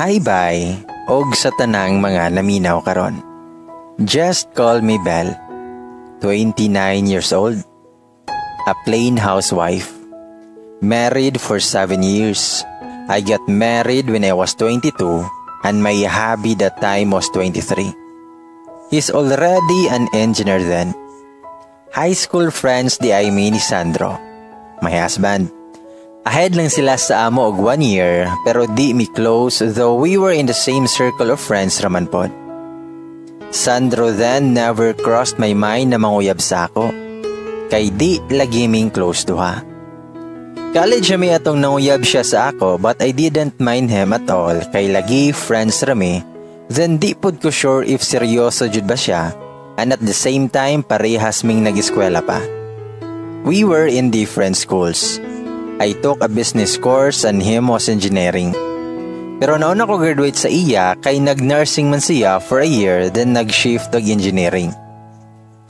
Hi bye, og sa tanang mga naminaw karon. Just call me Belle. 29 years old. A plain housewife. Married for 7 years. I got married when I was 22 and my hubby that time was 23. He's already an engineer then. High school friends diay mi ni Sandro, my husband. Ahead lang sila sa amo og 1 year, pero di mi close, though we were in the same circle of friends raman pod. Sandro then never crossed my mind na manguyab sa ako. Kay di lagi ming close duha. College mi atong nanguyab siya sa ako, but I didn't mind him at all kay lagi friends rami. Then di pod ko sure if seryoso jud ba siya, and at the same time parehas ming nag-eskwela pa. We were in different schools. I took a business course and him was engineering. Pero nauna ko graduate sa iya kay nag-nursing man siya for a year, then nag-shift og engineering.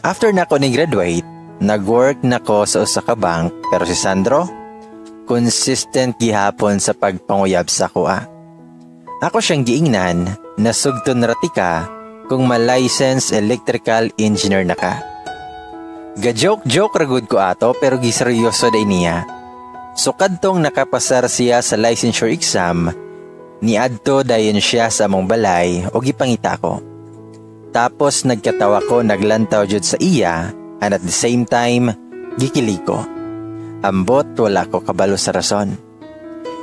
After na ko ni-graduate, nag-work na ko sa usa ka bank, pero si Sandro, consistent gihapon sa pagpanguyab sa akoa. Ako siyang giingnan, "Nasugton ra tika kung ma-license electrical engineer na ka." Ga-joke-joke ra gud ko ato, pero giseryoso diay niya. So kadtong nakapasar siya sa licensure exam, niadto dayon siya sa among balay o gipangita ko. Tapos nagkatawa ko, naglantaw jud sa iya, and at the same time gikilig ko. Ambot wala ko kabalo sa rason.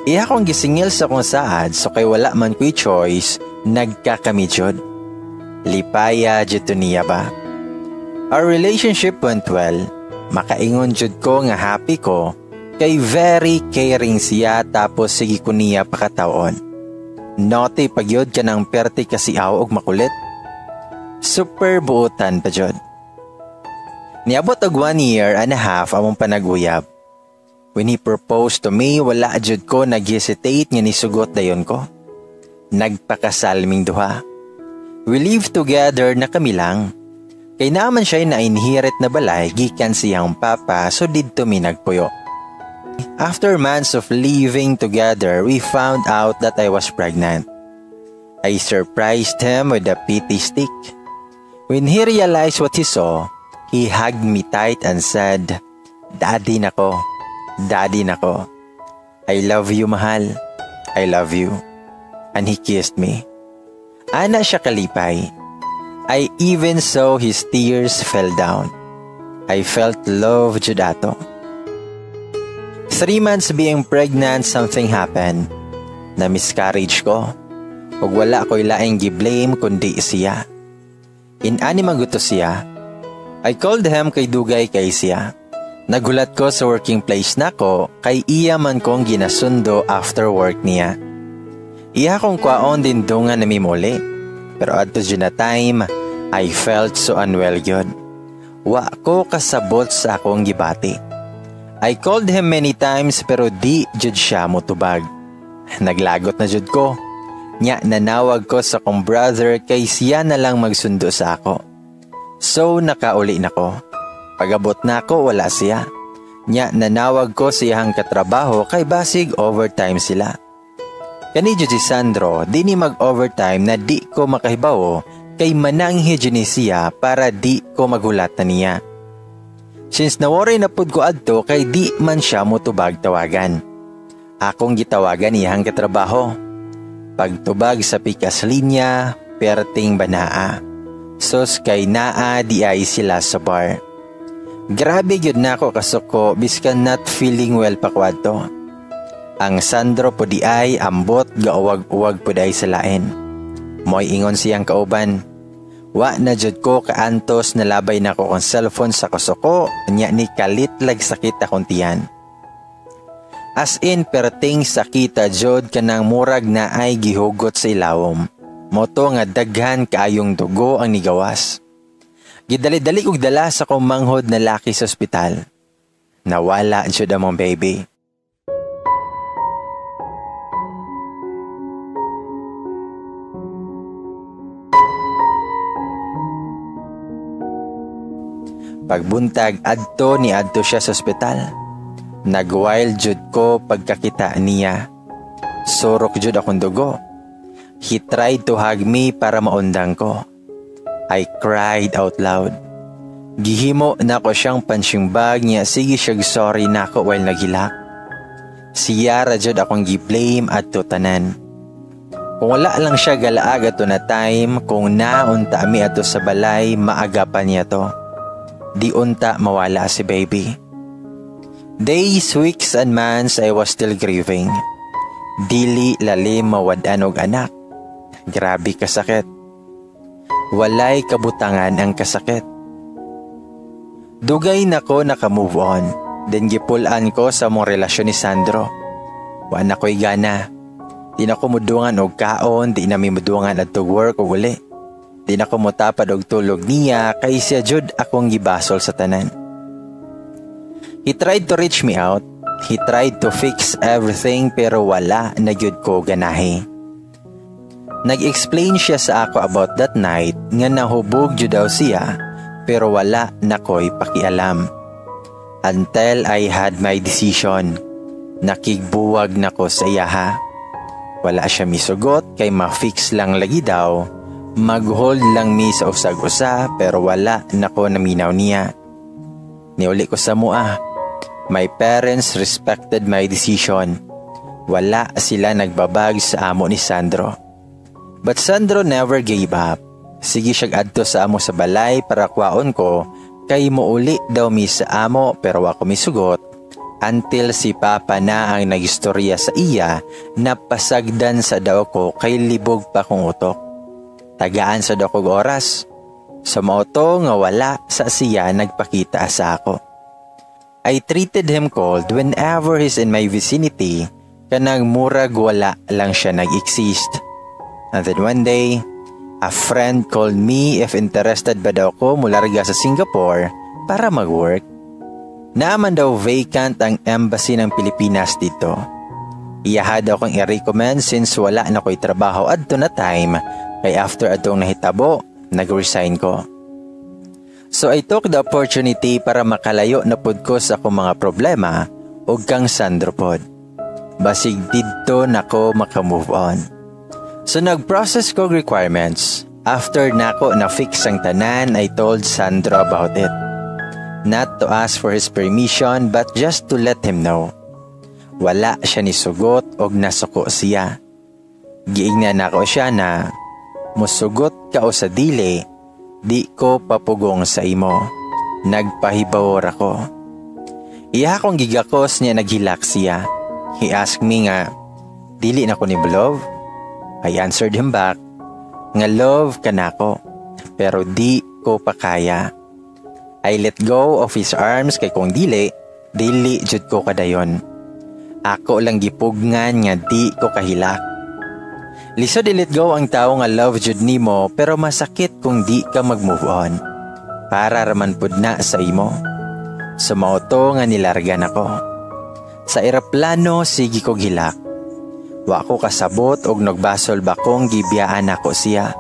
Iya kong gisingil sa kong saad, so kay wala man ko'y choice, nagkakami jud. Lipaya jud to niya ba. Our relationship went well. Makaingon jud ko nga happy ko kay very caring siya, tapos sige ko niya pakatawon. Naughty pa gyud, kanang perti kasiaw og makulit. Super buutan pa jud. Niabot og 1 year and a half among panaguyab. When he proposed to me, wala jud ko nag-hesitate nga nisugot dayon ko. Nagpakasal ming duha. We live together na kami lang. Kay naa man siya na inherit na balay gikan siyang papa, so didto mi nagpuyo. After months of living together, we found out that I was pregnant. I surprised him with a PT stick. When he realized what he saw, he hugged me tight and said, "Daddy nako, daddy nako. I love you, mahal. I love you." And he kissed me. Ana siya kalipay. I even saw his tears fell down. I felt love jud ato. 3 months being pregnant, something happened. Na miscarriage ko. Ug wala ko'y laing gi-blame kundi siya. In-ani man gud to siya. I called him kay dugay kay siya. Nagulat ko sa working place nako kay iya man kong ginasundo after work niya. Iya kong kwaon dindungan na mimuli. Pero adto na time, I felt so unwell gyud. Wa ko kasabot sa akong gibati. I called him many times pero di jud siya mutubag. Naglagot na jud ko. Nya nanawag ko sa kong brother kay siya na lang magsundo sa ako. So nakauli na ko. Pagabot na ako, wala siya. Nya nanawag ko sa iyang katrabaho kay basig overtime sila. Kani jud si Sandro, di ni mag-overtime na di ko makahibawo kay mananghi jud ni siya para di ko maghulat na niya. Since na-worry na pud ko adto kay di man siya mutubag tawagan, akong gitawagan iyang katrabaho. Pagtubag sa pikas linya, perting banaa. Sos kay naa diay sila sa bar. Grabe gyud nako kasuko biskan not feeling well pa ko adto. Ang Sandro po diay, ambot gauwag-uwag po diay sa lain. Mo'y ingon siyang kauban. Wa na jud ko kaantos, nalabay na ko kong cellphone sa kasuko, nya ni kalit lag sakit akong tiyan. As in perting sakita jud, kanang murag na ay gihugot sa ilawom. Mao to nga daghan kaayong dugo ang nigawas. Gidali-dali og dala sa akong manghod na laki sa ospital. Nawala jud among baby. Pagbuntag adto, ni adto siya sa ospital. Nag-wild jud ko pagkakita niya. Surok jud akong dugo. He tried to hug me para maundang ko. I cried out loud. Gihimo nako siyang punching bag niya, sige siya sorry nako while naghilak. Siya ra jud akong gi-blame adto tanan. Kung wala lang siya galaag ato na time, kung naunta mi ato sa balay, maaga pa niya to. Di unta mawala si baby. Days, weeks, and months, I was still grieving. Dili lalim mawad-an og anak. Grabe kasakit. Walay kabutangan ang kasakit. Dugay na ko naka-move on. Then gipulan ko sa mong relasyon ni Sandro. Wa na ko'y gana. Di na ko mudungan og kaon, di na mi mudungan adto work og uli. Di na ko mutapad og tulog niya kay siya jud akong gibasol sa tanan. He tried to reach me out. He tried to fix everything pero wala na gyud ko ganahi. Nag-explain siya sa ako about that night nga nahubog jud daw siya pero wala na ko'y pakialam. Until I had my decision. Nakigbuwag na ko sa iyaha. Wala siya misugot kay ma-fix lang lagi daw. Mag-hold lang mi sa usag-usa pero wala na ko naminaw niya. Niuli ko sa mua. My parents respected my decision. Wala sila nagbabag sa amo ni Sandro. But Sandro never gave up. Sige siya adto sa amo sa balay para kwaon ko kay muuli daw mi sa amo pero ako misugot until si Papa na ang nagistorya sa iya na pasagdan sa daw ko kay libog pa kong utok. Tagaan sa daw kog oras. Sa mao to nga wala sa siya nagpakita sa ako. I treated him cold whenever he's in my vicinity, kanang murag wala lang siya nag-exist. And then one day, a friend called me if interested ba daw ko mularga sa Singapore para mag-work. Naaman daw vacant ang embassy ng Pilipinas dito. Iyaha daw kong i-recommend since wala na ko'y trabaho adto na time kay after atong nahitabo, nag-resign ko. So I took the opportunity para makalayo na pud ko sa akong mga problema ug kang Sandro pod. Basig didto nako maka-move on. So nag-process ko requirements. After nako na fix ang tanan, I told Sandro about it. Not to ask for his permission but just to let him know. Wala siya ni sugot og nasuko siya. Giingnan nako siya na musugot ka o sa dili, di ko papugong sa imo. Nagpahibaw ako. Iya akong gigakos niya, naghilak siya. He asked me nga, dili na ko ni love. I answered him back, nga love ka nako, pero di ko pa kaya. I let go of his arms kay kung dili, dili jud ko kadayon. Ako lang gipugngan nga di ko kahilak. Lisod i-let go ang tao nga love jud nimo pero masakit kung di ka mag-move on. Para raman pud na sa imo. So mao to nga nilargan ako. Sa eroplano, sige ko gilak. Wa ko kasabot og nagbasol ba kong gibiyaan ako siya.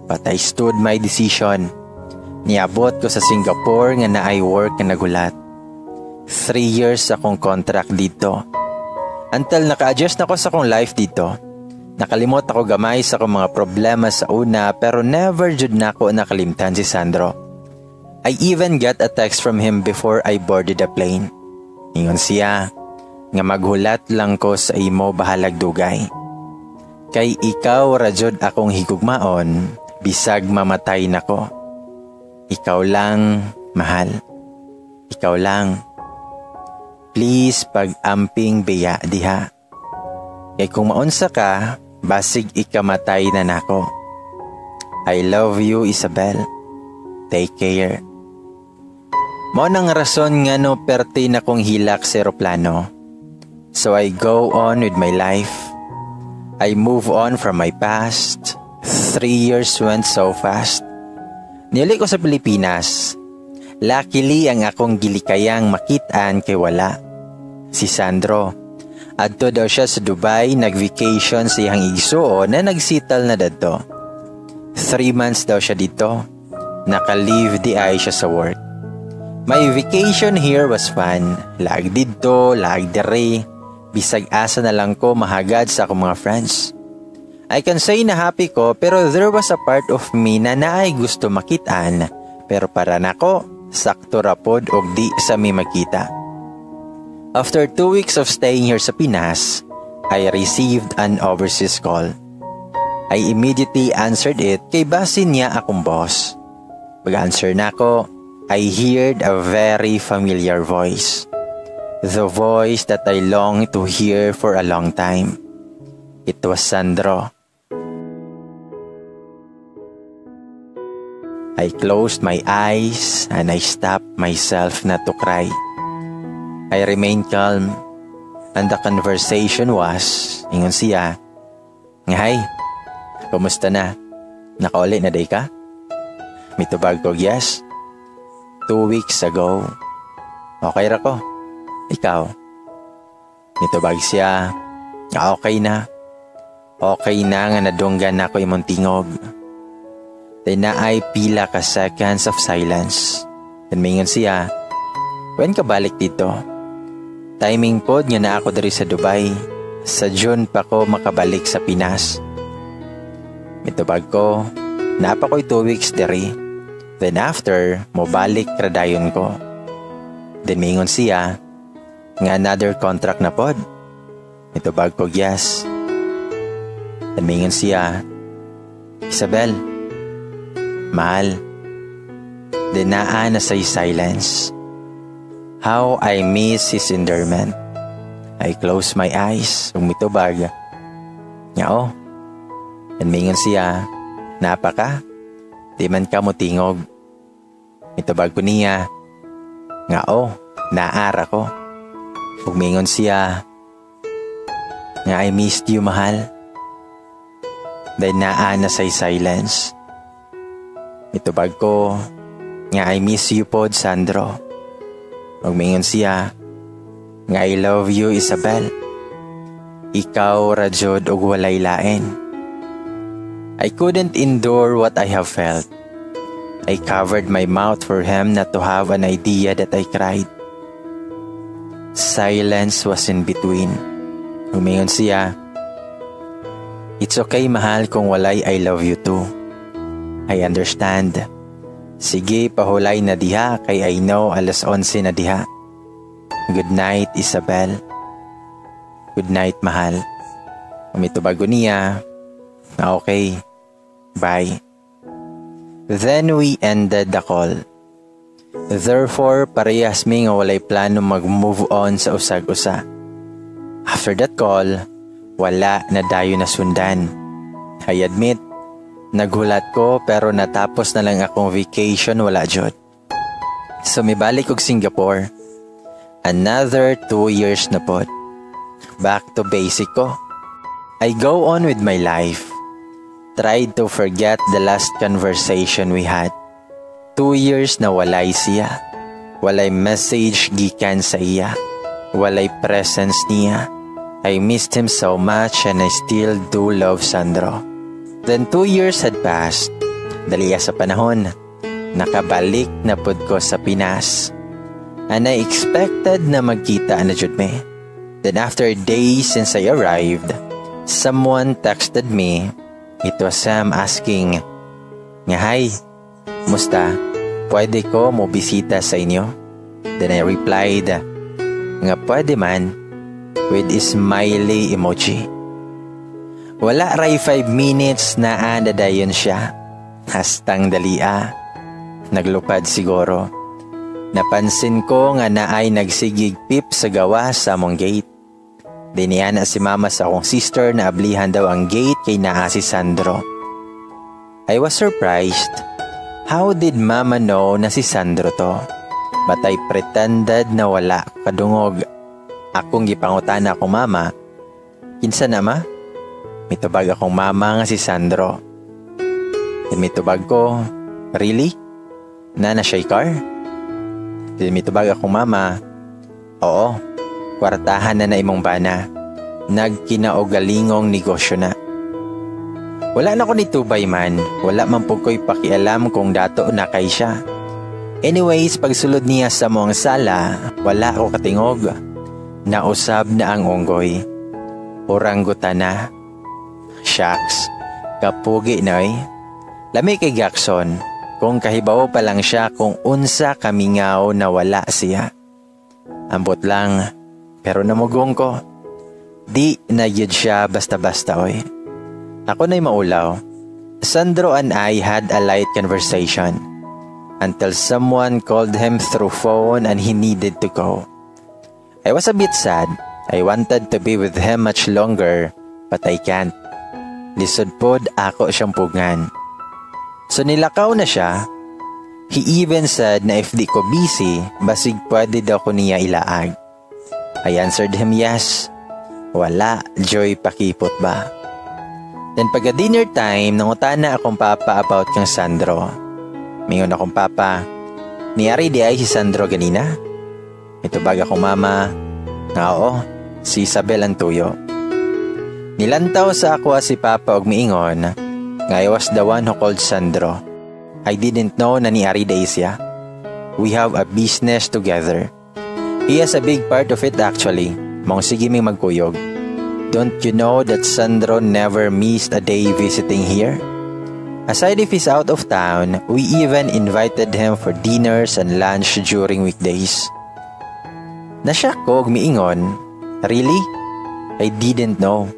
But I stood my decision. Niabot ko sa Singapore nga naay work nga nagulat. 3 years akong contract dito. Until naka-adjust na ko sa akong life dito. Nakalimot ako gamay sa akong mga problema sa una pero never jud nako nakalimtan si Sandro. I even got a text from him before I boarded the plane. Ingon siya nga maghulat lang ko sa imo bahalag dugay. Kay ikaw ra jud akong higugmaon bisag mamatay nako. Ikaw lang, mahal. Ikaw lang. Please pag-amping biya diha. Kay kung maunsa ka, basig ikamatay na nako. I love you, Isabel. Take care. Mao nang rason nga no perte na kong hilak sa eroplano. So I go on with my life. I move on from my past. 3 years went so fast. Niuli ko sa Pilipinas. Luckily, ang akong gilikayang makitaan kay wala. Si Sandro. Adto daw siya sa Dubai, nag-vacation sa iyang igsuon na nag-settle na dadto. 3 months daw siya dito. Naka-leave di ay siya sa work. My vacation here was fun. Laag didto, laag dere. Bisag asa na lang ko mahagad sa akong mga friends. I can say na happy ko, pero there was a part of me na naay gusto makitaan, pero para nako, sakto ra pod og di sa mi magkita. After 2 weeks of staying here sa Pinas, I received an overseas call. I immediately answered it kay basin niya akong boss. Pag-answer nako, I heard a very familiar voice. The voice that I longed to hear for a long time. It was Sandro. I closed my eyes and I stopped myself not to cry. I remained calm and the conversation was, ingon siya, nga, "Hi, kumusta na? Nakauli na diay ka?" Mitubag ko, "Yes. 2 weeks ago. Okay ra ko. Ikaw?" Mitubag siya, "Okay na. Okay na nga nadunggan nako imong tingog." Then naay pila ka seconds of silence. Then mingon siya, "When ka balik dito? Timing pod nga naa ko diri sa Dubai. Sa June pa ko makabalik sa Pinas." Mitubag ko, "Naa pa ko'y 2 weeks diri. Then after, mobalik ra dayon ko." Then mingon siya, nga "Another contract na pod?" Mitubag ko, "Yes." Then mingon siya, "Isabel, mahal." Then naa na say silence. How I miss his endearment. I close my eyes, ug mitubag, nga "Oh." And mingon siya, "Naa pa ka? Di man ka mo tingog." Mitubag ko niya, nga "Oh, naa ra ko." Ug mingon siya, nga "I missed you, mahal." Then naa na say silence. Mitubag ko, nga "I miss you pod, Sandro." Ug mingon siya, nga "I love you, Isabel. Ikaw ra jud ug walay lain." I couldn't endure what I have felt. I covered my mouth for him not to have an idea that I cried. Silence was in between. Ug mingon siya, "It's okay, mahal, kung walay I love you too. I understand. Sige, pahulay na diha kay I know alas 11 na diha. Good night, Isabel." "Good night, mahal." Mitubag ko niya, "Okay. Bye." Then we ended the call. Therefore, parehas mi nga walay plano mag-move on sa usag-usa. After that call, wala na dayon nasundan. I admit, naghulat ko, pero natapos na lang akong vacation, wala jud. So mibalik og Singapore. Another 2 years na pod. Back to basic ko. I go on with my life. Tried to forget the last conversation we had. 2 years na walay siya. Walay message gikan sa iya. Walay presence niya. I missed him so much and I still do love Sandro. Then 2 years had passed. Daliya sa panahon. Nakabalik na pud ko sa Pinas. And I expected na magkita na jud me. Then after days since I arrived, someone texted me. It was Sam asking, nga "Hi, musta? Pwede ko mo bisita sa inyo?" Then I replied, nga pwede man, with a smiley emoji. Wala ray 5 minutes na dayon siya. Hastang dalia. Naglupad siguro. Napansin ko nga naay nagsigig beep sa gawas sa among gate. Diniana si mama sa akong sister na ablihan daw ang gate kay naa si Sandro. I was surprised. How did mama know na si Sandro to? But I pretended na wala kadungog. Akong gipangutana akong mama, "Kinsa na, ma?" Mitubag akong mama nga si Sandro. Then mitubag ko, "Really? Naa na siya'y car?" Then mitubag akong mama, "Oo, kwartahan na na imong bana. Nagkinaugalingong negosyo na." Wala na ko nitubay man, wala man pud ko'y pakialam kung dato na kay siya. Anyways, pagsulod niya sa among sala, wala ko katingog. Nausab na ang unggoy. Oranggutan na. Shucks, kapugi na eh. Lami kay Jackson, kung kahibaw pa lang siya kung unsa kamingaw na wala siya. Ambot lang, pero namugong ko. Di na yun siya basta-basta, oy. Ako na'y maulaw. Sandro and I had a light conversation until someone called him through phone and he needed to go. I was a bit sad. I wanted to be with him much longer, but I can't. Lisod pod ako siyang pugngan. So nilakaw na siya. He even said na if di ko busy, basig pwede daw ko niya ilaag. I answered him yes. Wala, juy pakipot ba? Then pagka dinner time, nangutana akong papa about kang Sandro. Mingon akong papa, "Niari diay si Sandro ganina?" Mitubag akong mama, nga oo, si Isabel ang tuyo. Nilantaw sa ako si papa og miingon, nga I was the one who called Sandro. I didn't know na niari diay siya. We have a business together. He has a big part of it actually. Maong sige ming magkuyog. Don't you know that Sandro never missed a day visiting here? Aside if he's out of town, we even invited him for dinners and lunch during weekdays. Nashock ko og miingon, "Really? I didn't know."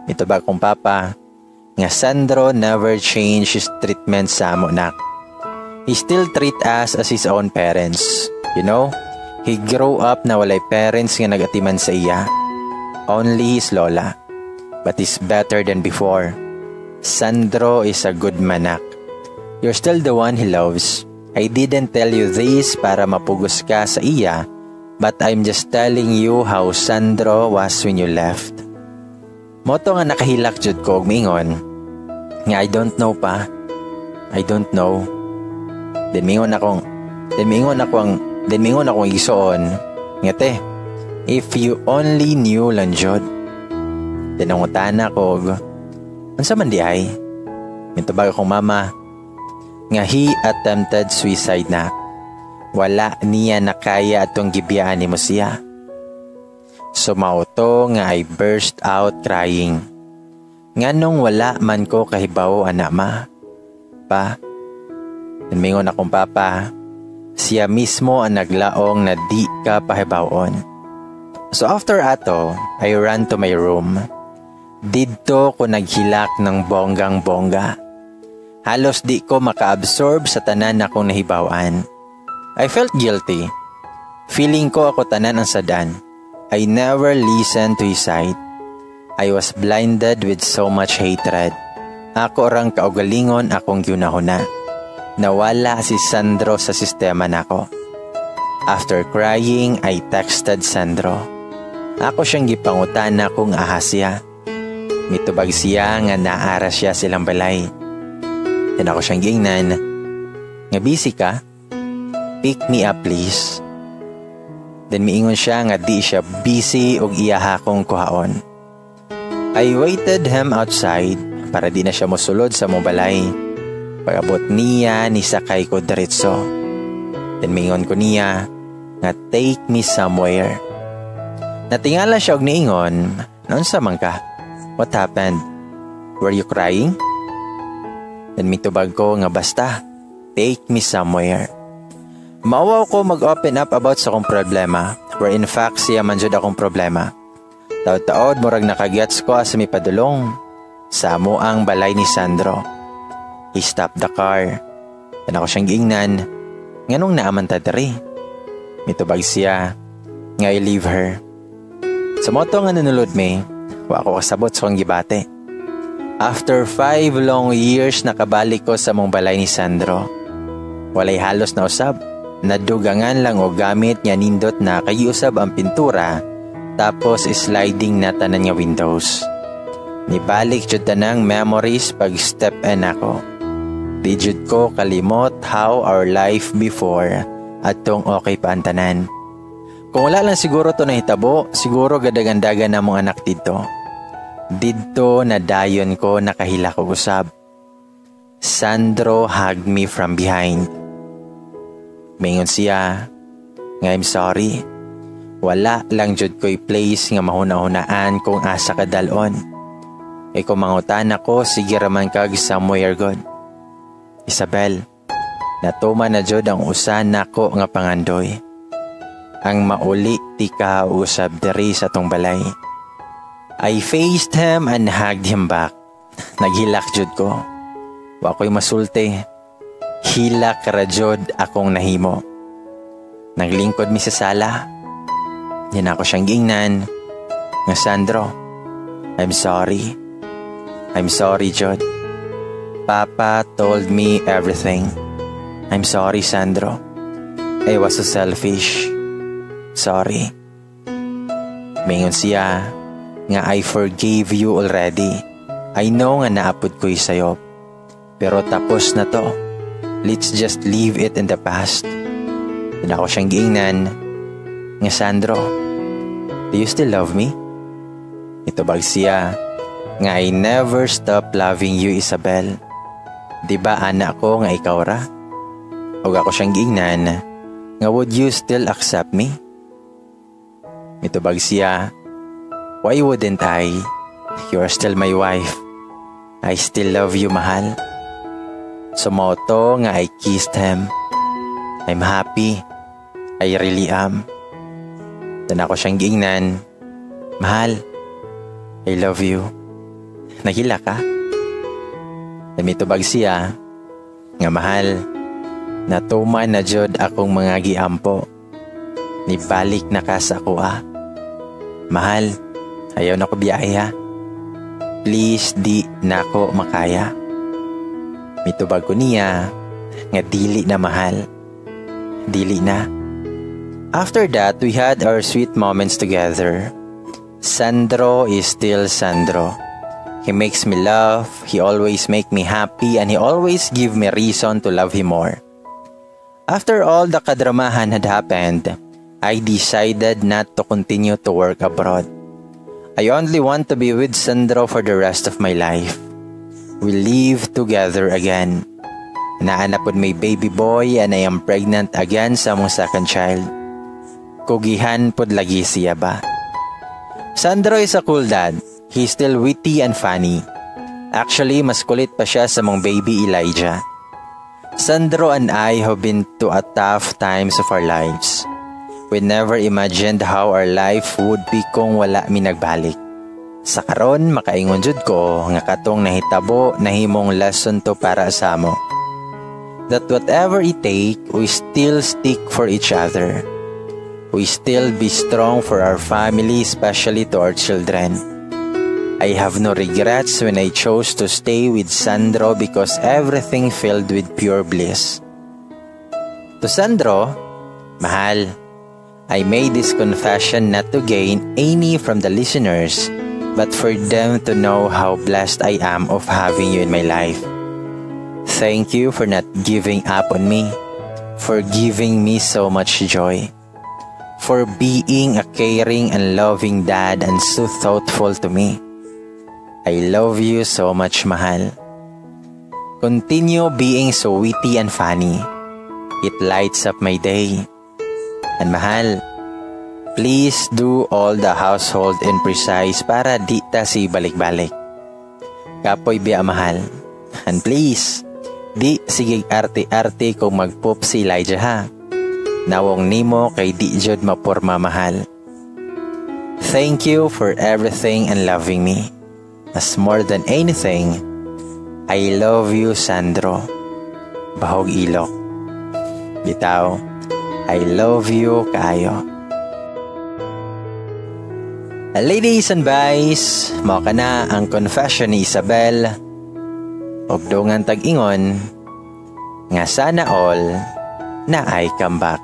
Mitubag akong papa, nga Sandro never changed his treatment sa amo, nak. He still treat us as his own parents. He grew up na walay parents nga nagatiman sa iya. Only his lola. But he's better than before. Sandro is a good man, nak. You're still the one he loves. I didn't tell you this para mapugos ka sa iya, but I'm just telling you how Sandro was when you left. Mao to nga nakahilak jud ko og miingon nga I don't know pa. I don't know. Then mingon akong igsuon nga te, if you only knew lang jud. Then nangutana ko, unsa man diay? Mitubag akong mama nga he attempted suicide na. Wala niya nakaya atong gibiyaan nimo siya. So mao to nga I burst out crying. Nganong wala man ko kahibaw ana ma? Pa? Mingon akong papa, siya mismo ang naglaong na di ka pahibawon. So after ato, I ran to my room. Didto ko naghilak ng bonggang-bongga. Halos di ko maka-absorb sa tanan akong nahibawan. I felt guilty. Feeling ko ako tanan ang sadan. I never listened to his side. I was blinded with so much hatred. Ako rang kaugalingon akong giunahuna. Nawala si Sandro sa sistema nako. After crying, I texted Sandro. Ako siyang gipangutana kung aha siya. Mitubag siya nga naara siya silang balay. Then ako siyang giingnan, nga busy ka? Pick me up, please. Then miingon siya nga di siya busy og iyaha kong kuhaon. I waited him outside para di na siya mosulod sa among balay. Pag-abot niya, nisakay ko diretso. Then mingon ko niya nga take me somewhere. Natingala siya og niingon, "Naunsa man ka? What happened? Were you crying?" Then mitubag ko nga basta, take me somewhere. Mauwaw ko mag-open up about sa akong problema, where in fact siya man jud akong problema. Taod-taod murag nakagets ko asa mi padulong sa amo ang balay ni Sandro. He stopped the car. Then ako siyang giingnan, nganong naa man ta diri? Mitubag siya, nga I leave her. Sa mao to nga nanulod mi, wa ako kasabot sa akong gibati. After 5 long years, nakabalik ko sa among balay ni Sandro. Walay halos na usab. Nadugangan lang og gamit nga nindot na kay usab ang pintura tapos sliding na tanan nga windows. Nibalik jud tanang memories pag step in ako. Di jud ko kalimot how our life before atong okay pa ang tanan. Kung wala lang siguro to nahitabo, siguro gadagandagan na mong anak dito. Didto na dayon ko nakahilak og usab. Sandro hugged me from behind. Mingon siya, nga I'm sorry. Wala lang jud ko'y place nga mahuna-hunaan kung asa ka dalon. Kay kung mangutan ako, sige raman kag somewhere gud. Isabel, natuman na jud ang usa nako nga pangandoy. Ang mauli ti ka usab diri sa tong balay. I faced him and hugged him back. Naghilak jud ko. Wa ko'y masulti. Hilak ra jud akong nahimo. Naglingkod mi sa sala. Yan ako siyang giingnan nga, "Sandro, I'm sorry. I'm sorry, jud. Papa told me everything. I'm sorry, Sandro. I was so selfish. Sorry." Mingon siya nga, "I forgave you already. I know nga naa pod ko'y sayop. Pero tapos na to. Let's just leave it in the past." Then ako siyang giingnan nga, "Sandro, do you still love me?" Itubag siya nga, "I never stop loving you, Isabel. Di ba anak ko nga ikaw ra?" Ug ako siyang giingnan nga, "Would you still accept me?" Mitubag siya, "Why wouldn't I? You are still my wife. I still love you, mahal." So mao to nga I kissed him. I'm happy. I really am. Then ako siyang giingnan, "Mahal, I love you. Naghilak ka?" Mitubag siya nga, "Mahal, natuman na jud akong mga giampo. Nibalik na ka sa akoa. Mahal, ayaw na ko biyahe ha. Please, di na ko makaya." Mitubag ko niya nga, "Dili na, mahal. Dili na." After that, we had our sweet moments together. Sandro is still Sandro. He makes me laugh, he always make me happy, and he always give me reason to love him more. After all the kadramahan had happened, I decided not to continue to work abroad. I only want to be with Sandro for the rest of my life. We live together again. Naa na pod may baby boy and I am pregnant again sa among second child. Kugihan pod lagi siya ba. Sandro is a cool dad. He's still witty and funny. Actually, mas kulit pa siya sa among baby Elijah. Sandro and I have been to a tough times of our lives. We never imagined how our life would be kung wala mi nagbalik. Sa karon, makaingon jud ko nga katong nahitabo nahimong lesson to para sa amo. That whatever it take, we still stick for each other. We still be strong for our family, especially to our children. I have no regrets when I chose to stay with Sandro because everything filled with pure bliss. To Sandro, mahal, I made this confession not to gain any from the listeners, but for them to know how blessed I am of having you in my life. Thank you for not giving up on me, for giving me so much joy, for being a caring and loving dad and so thoughtful to me. I love you so much, mahal. Continue being so witty and funny. It lights up my day. And mahal, please do all the household in precise para di ta si balik-balik. Kapoy biya, mahal. And please, di sige arte-arte kung magpoop si Elijah ha. Nawong nimo kay di jud maporma, mahal. Thank you for everything and loving me. As more than anything, I love you, Sandro. Bahog ilok. Bitaw, I love you kaayo. Ladies and guys, mao kana ang confession ni Isabel. Og dungan tag-ingon nga sana all naay comeback.